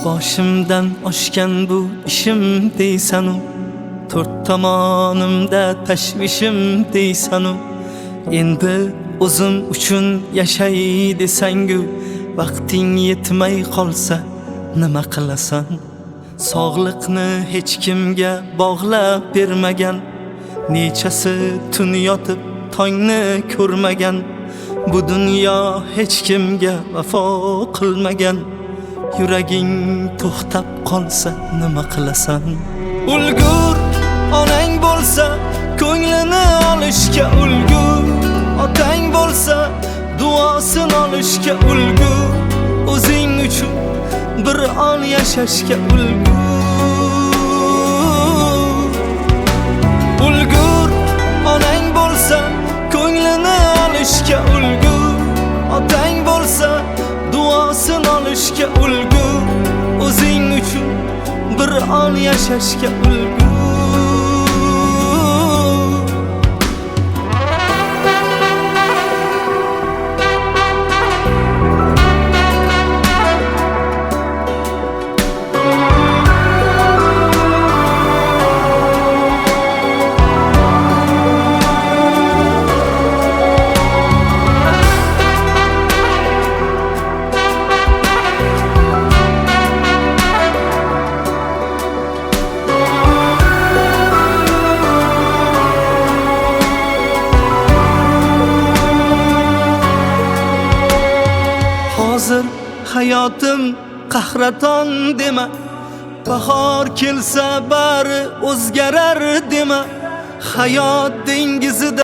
Boshimdan oshgan bu ishim deysanu, to'rt tomonimda tashvishim deysanu. Endi o'zim uchun yashay desangu, vaqting yetmay qolsa nima qilasan? Sog'liqni hech kimga bog'lab bermagan, nechasi tun yotib tongni ko'rmagan. Bu dunyo hech kimga vafo qilmagan, yuraging to'xtab qolsa nima qilasan? Ulgur onang bo'lsa ko'nglini olishga ulgur, otang bo'lsa duosin olishga ulgur, o'zing uchun bir on yashashga ulgur. Ulgur onang bo'lsa ko'nglini olishga ulgur, otang bo'lsa duosin olishga ulgur, o'zing uchun bir on yashashga ulgur. Hozir hayotim qahraton dema, bahor kelsa bari o'zgarar dema, hayot dengizida